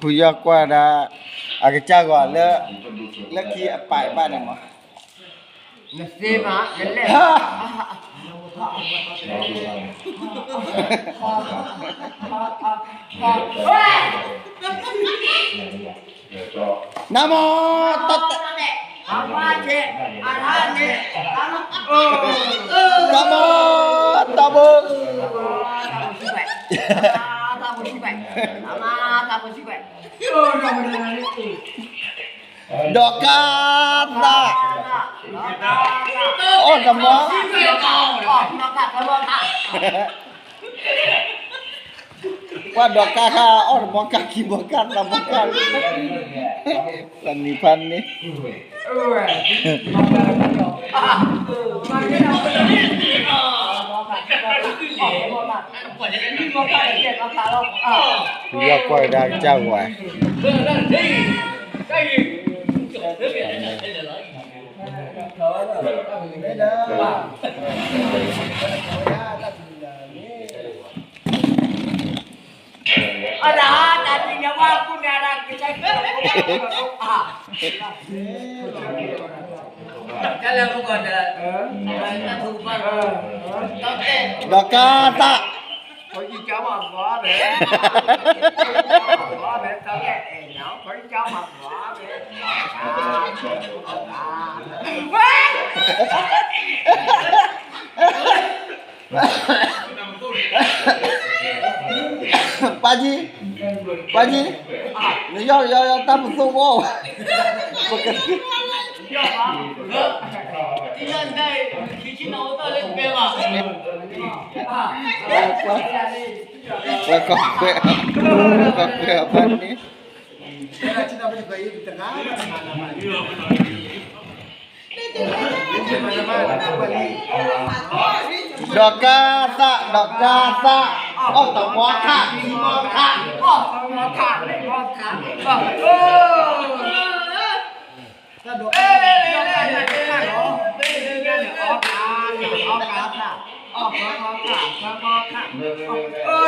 ဖုယီၢ်ကွၢ်ဒၣ် အကစၢ်ဂီၤလၢ လၢခံအပာ်ဘၣ်န့ၣ်မး, နသ့မး နလဲၣ်, နမ့ၢ်တၢ်တဲ တၢ်ဘိ တၢ်ဘိ ဒီးကါသၣ် အီၣ်တမီ ပှၤဒီးကါခါ အီၣ်တမီကၣ် ခံမီကၣ် သၢမီကၣ်, သးနံၤဖးန့ၣ် ယကွၢ်ဝဲဒၣ်ကစၢ်ဝဲ အဒၣ်တၢ်တံၢ်ညါဝါကူန့ၣ် အဒၣ်ကစၢ် တၢ်လဲၤမူကီၢ်ဒီး တၢ်ထူၣ်ဘၣ်ဒီး ဒီးကါသၣ် ခီကၠီမၤဘီဘဲ ဘီဘဲ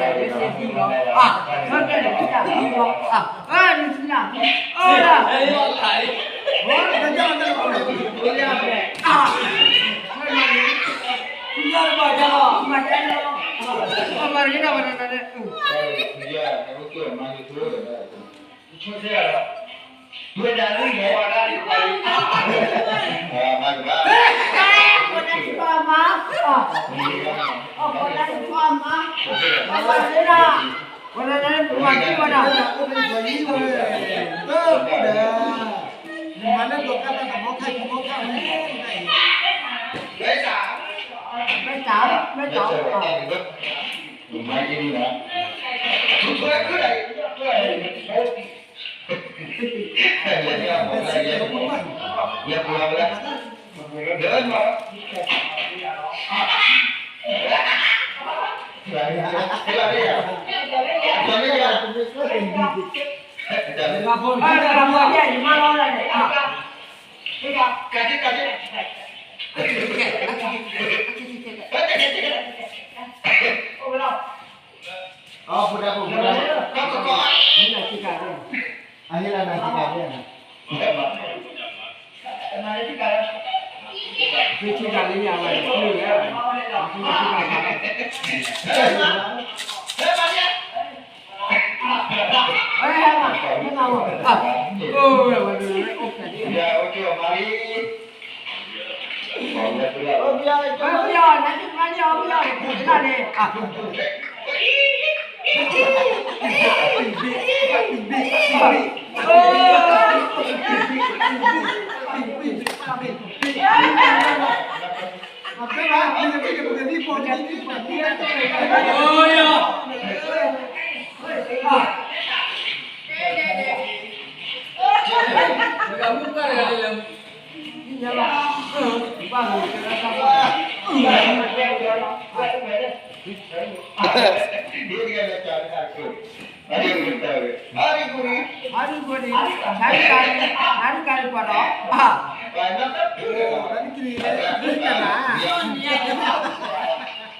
တၢ်လဲၤအဲၣ်ညါ ခီကၠီမၤဘီဘဲ ပၢ်ကံ, ပၢ်ကံ, နယီၢ်ယီၢ်ယီၢ်တၢ်ပသိၣ်ဂီၢ်, ပက ပှၤကီၢ်ခွဲး, ပှၤကီၢ်ခွဲးအဖၢၣ်န့ၣ် ဒီးကါသၣ်, ဒီးကါသၣ်, အီၣ်တမီခါ, ခံမီခါ, အီၣ်တမီခါ, ခံမီခါ,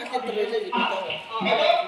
ယကတရၢၣ်လၢယကတၢၢ် ယကတၢၢ်ဝဲဒၣ် တနံၤဘၣ်လဲၤလံ ဟဲ က့ၤလၢဘီကီး က့ၤလၢဘီကီး က့ၤလၢဘီကီး က့ၤလၢဘီကီးယၤ တမ့ၢ်ဘၣ် တမ့ၢ်ဘၣ် တမ့ၢ်ဘၣ်လဲၣ် ထူသး ထူသးလၢဝံပူၤဖးလီၤ ဘၣ်လီၤလံ ကၠီၤယၤ ကၠီၤလၢတၢ်ဝံၤ ဝဲ ဝဲ ပယီၤက့ၤလံ က့ၤလံ ပယီၤက့ၤလံ ပယီၤက့ၤလံ တီၢ် ပယီၤ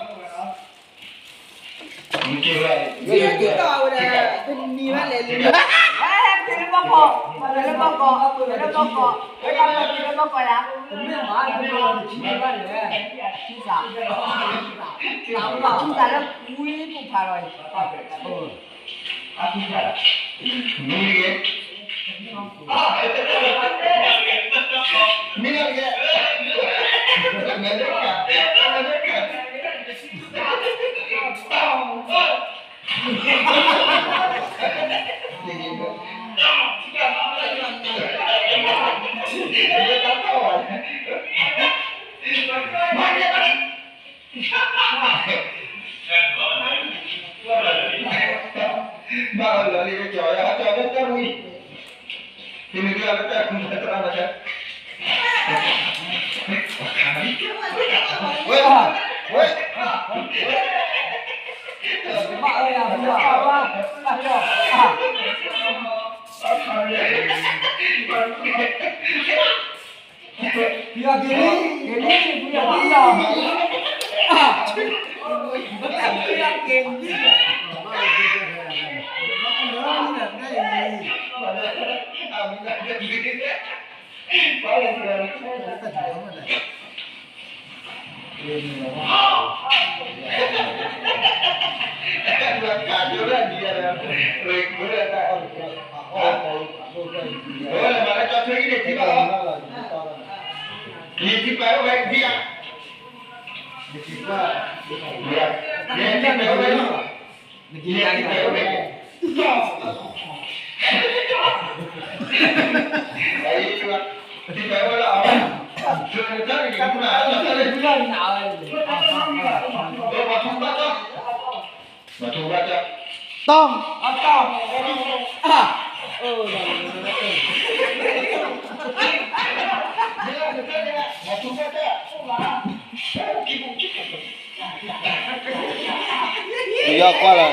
ကွၢ်လီၤ,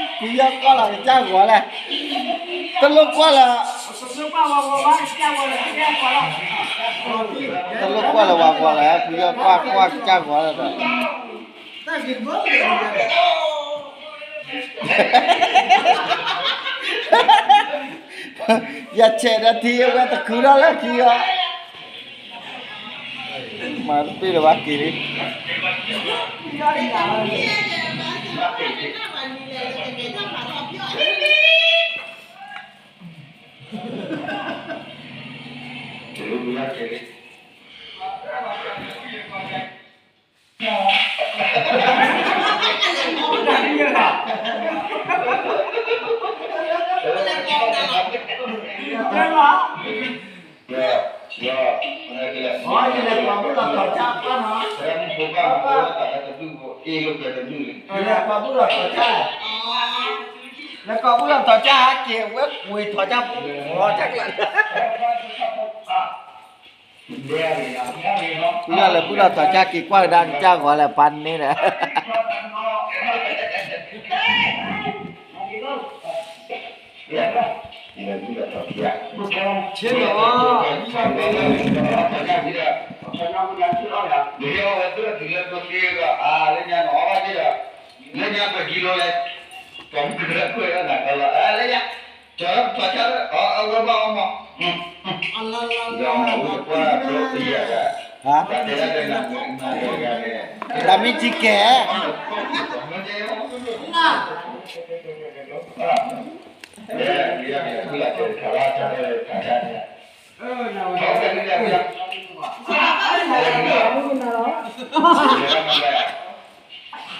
ပယီၤကွၢ်လီၤ ကစၢ်ဂီၤလဲၣ်, တလိၣ်ကွၢ်လၢၤ, တလိၣ်ကွၢ်လၢၤဝဲကွၢ်လၢၤ, ပယီၤကွၢ်ကွၢ်ကစၢ်ဂီၤလီၤဒီး ယဆဲးဒီးထံဝဲတခူထီၣ်လၢခံအီၤ, မၤတပ့ၢ်လၢၤဘၣ်က့ၤလံ, လဲၤကိာ်ဘုလီၤထီၣ်ကၢ်ဟဲက့ၤဝဲကွံာ်ထီၣ်ကၢ်ပူၤ, ပူလၢလဲၤပူလီၤထီၣ်ကၢ်က့ၤကွၢ်ကဒါကစၢ်ဂီၤလၢပၢ်န့ၣ်ဒီး ဆ့ၣ်နီၤ, လၢညါပကံလိလဲၣ်, ပှၤမုၢ်ကရၢခွဲးလၢနၤကလီၤ, လၢညါ, ကၠီၤလၢပှၤဆါလၢ အဝဲဘၣ်အီၤမး, တၢ်မ့ၢ်ထံကဲ, လၢ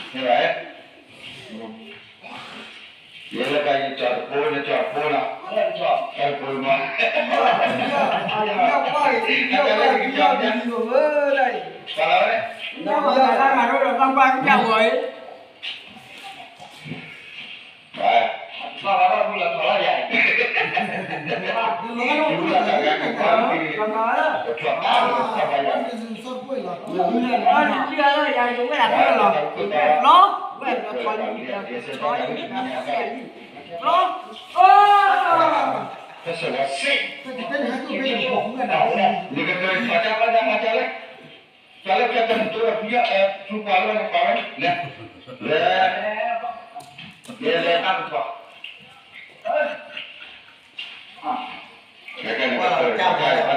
ယဲလၢကယကၠီတပိ နကၠီတပိလီၤ, ကၠီတပိမး, ပှၤလီၤဝဲ, ပထီၣ်တၢ်ဂၤက့ၤကွၢ်န့ၣ်, နကကၢၤထီၣ်ကၢ်ဝဲဒၣ်မၤကၢ်လဲၣ်, ကၢ်လၢဖျဲၣ်တၢ်မတူၢ်ဒီးဖုယီၢ်, ဖုပှၤလၢနပှၤဝဲ, လဲၤ, လဲၤ, လဲၤ, လဲၤတၢ်ကပီၤ လဲၤကွၢ်ဒီးယထီၣ်ဒ်အံၤ, နတၢ်မုၢ်ကံၢ်ယံ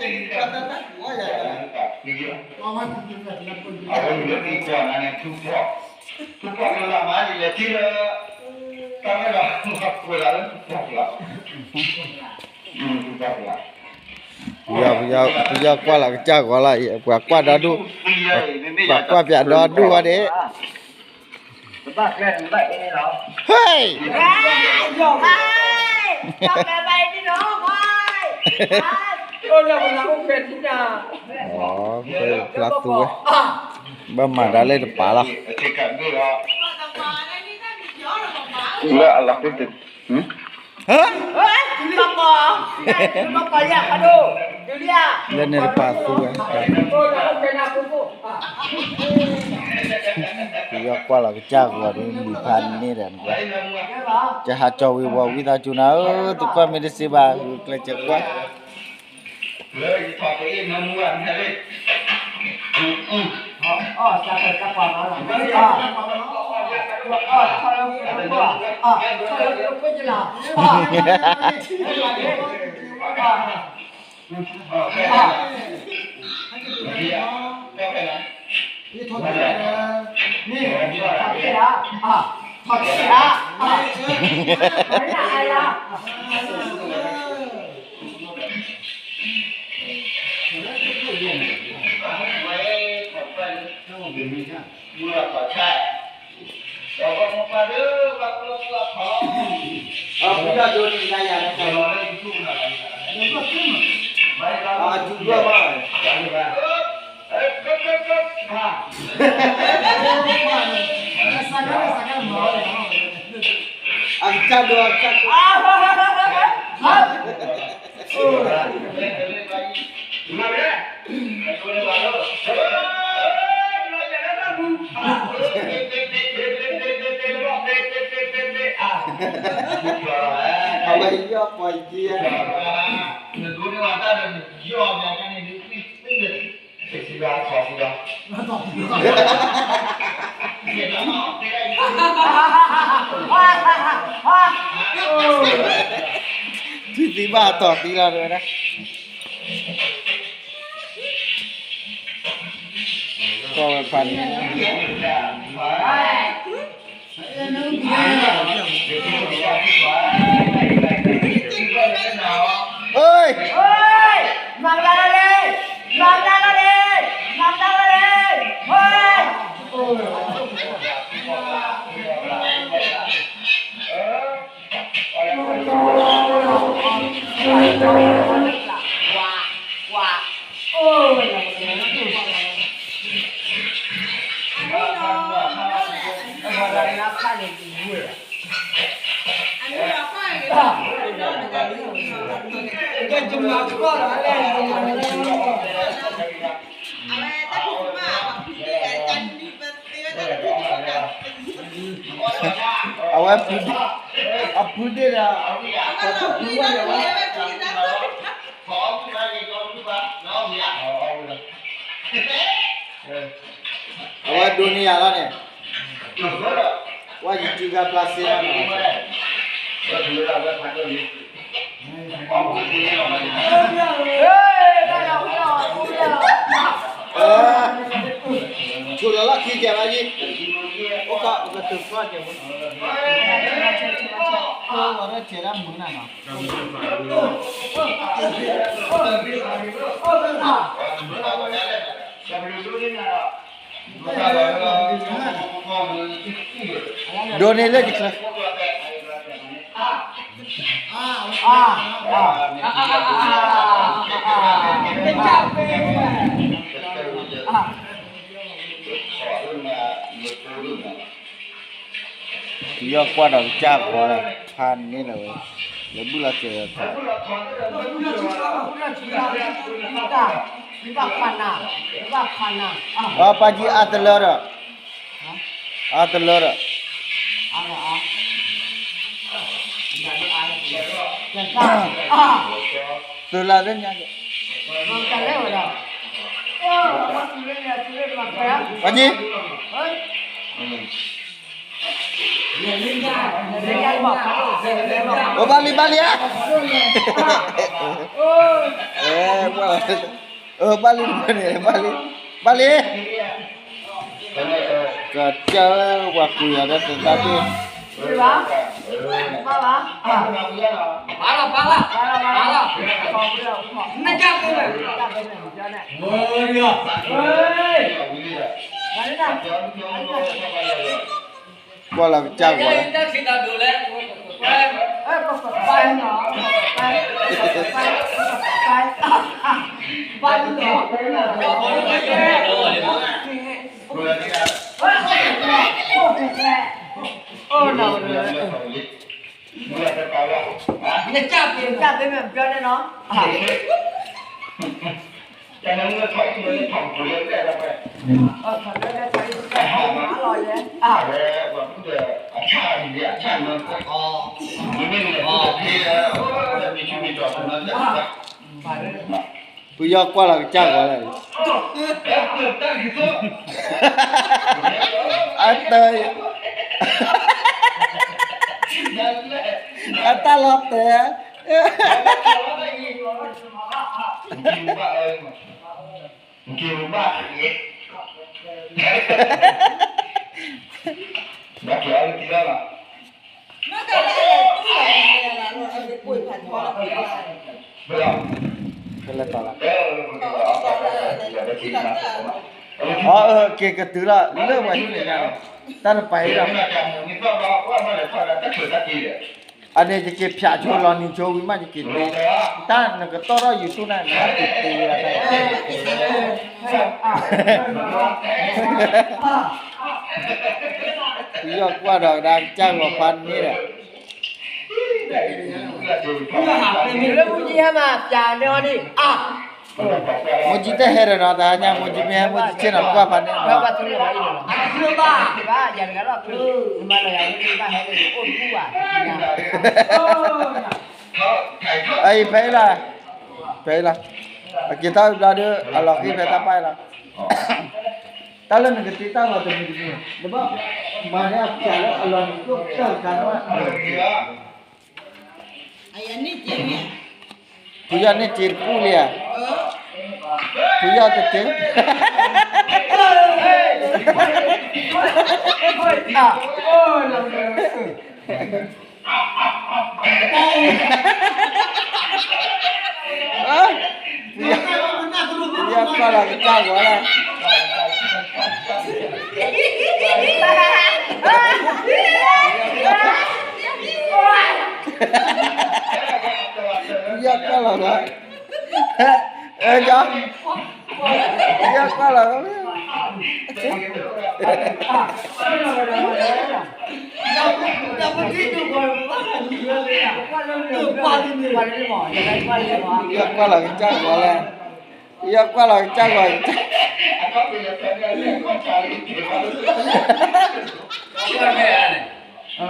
ၤမး, အဝဲလၢကံၢ်ကွၢ်နၤန့ၣ် ထူၣ်ဖှီၣ်, ထူၣ်ဖှီၣ်ကလီၤမး ယလဲၤထံၣ်လၢ တၢ်ဝဲလီၤ ကွၢ်လၢထူၣ်ဖှီၣ်လီၤ, ထူၣ်ဖှီၣ်လီၤ. ပယီၤကွၢ်လီၤကစၢ်ဂီၤလီၤ, ပှၤကွၢ်ဒီဒူၣ်, ပှၤကွၢ်ပၠးဒီဒူၣ်ဝဲဒၣ်, ဟဲ, ဖျါသူဝဲ, ဘၣ်မၤတၢ်လၢတပာ်လီၤ, လၢအလီၤ, လၢန့ၣ်တပာ်သူဝဲ, ပယီၤကွၢ်လီၤကစၢ်ဂီၤဒီး မုၢ်ဖးန့ၣ်ဒီး, ကဟးကၠီဝံၤဝီၤဝံသးစူၤနၤဧၢ, သုကွၢ်မ့ၢ်တစ့ဘၣ် ဂုာ်ကျဲးစၢးကွၢ် အဝဲယီၢ်ပှၤယံၤ, ထံၣ်သံဘၣ်အတီၢ်သံလီၤတဝဲဒၣ်, ကွၢ်ဝဲဖးန့ၣ် မၤကလါလီၤလံ, မၤကလါလီၤလံ, မၤကလါလီၤလံ, ဟဲ, အဝဲဖုဒံ ဖုဒ့ၣ်ဒီး အဝဲဒိးန့ၢ်ယၤလီၤန့ၣ်, ဝဲယစုဂၤပျၢ်စ့လီၤန့ၣ်, ဆိလီၤလီၢ်ခံကဲဘၣ်ယံၤ, အိၣ်ခီ ပကတုၤဖျီကဲ, ဝဲဒၣ်ဆဲးဒၣ်မုာ်နၤနီၤ ဒိးန့ၢ်လၢယချၢ, ယီၢ်ကွၢ်ဒီးကစၢ်ဂီၤလၢ ဖးန့ၣ်လၢၤဝဲ, လၢဘုၣ်လီၤစဲးထီၣ်, အပၢ်ကံအါတလၢဒီး, အါတလၢဒီး, သုးလၢသ့ၣ်ညါ, ပှၤကံ အိၣ်ဘၣ်လံဘၣ်လံဧါ, ဘၣ်လံတဖၣ်န့ၣ် ဘၣ်လံ, ဘၣ်လံ, ကစၢ်ဧၢ ပှၤကူၤယၤဒီးသတးတ့ၢ်, ကွၢ်လီၤကစၢ်ဂီၤလၢ ပယီၤကွၢ်လီၤကစၢ်ဂီၤလၢ အတၢ်, အတၢ်လီၤတဲာ်, ဖဲလဲၣ်တီၤလီၤ, အၢ က့ၤကတုၤလီၤ လၢပှၤဟံၣ်န့ၣ်ညါလီၤ, တၢ်တပာ်အံၤလီၤ, အန့ၣ်ယက့ၤဖၠးဆိလီၤနံၤဆိဝံၤမး ယက့ၤတ့, တၢ်နကတီၢ်ထီၣ် YouTube န့ၣ် နက့ၤတ့ဝဲဒၣ်တၢ် ပယီၤကွၢ်ဒီးကဒါကစၢ်ဂီၤဖးန့ၣ်ဒီး, လၢမူကံဟဲမၤပျးန့ၢ်အီၤန့ၣ်, မူကံတဟဲဒီးနီၤ တဟါညါ မူကံမ့ၢ်ဟဲ မူကံဆ့ၣ်နီၤ ကွၢ်ဖးန့ၣ်နီၤ, အံၤဖဲအံၤလီၤ, ဖဲအံၤလီၤ, အက့ၤထီၣ်ဘျီဒီး အလီၤဃံဖဲတၢ်ပာ်လီၤ, တၢ်လၢနကတ့တၢ်လီၤတမံၤတမံၤ, နဘၣ်မၤန့ၢ်အပျးလၢအလီၤနံၤကျိၣ်တၢ်တခါန့ၣ်, ဖုယီၢ်န့ၢ်စ့တပူၤလံဧါ, ဖုယီၢ်တတ့, ယကွၢ်လီၤကစၢ်ဂီၤလၢ, ယကွၢ်လီၤဂီၤ, အဲ ယကွၢ်လီၤဂီၤ, ယကွၢ်လီၤကစၢ်ဂီၤလၢ, ယကွၢ်လီၤကစၢ်ဂီၤ, ယကွၢ်လီၤကစၢ်ဂီၤလၢ, ယပ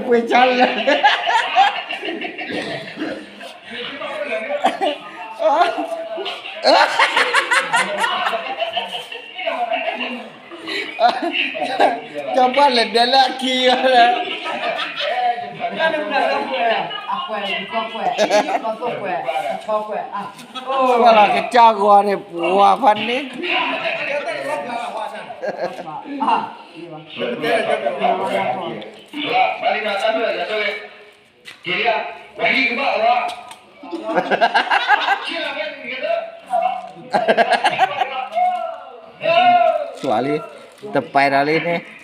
ှ့ၤဆါလၢ ကၠီပှၢ်လဲၤဒဲလၢအခံဂီၢ်လၢ ကွၢ်လီၤကစၢ်ဂီၤန့ၣ် ပှၤဖးန့ၣ် သွးလံ, တပာ်ဒီးလံန့ၣ်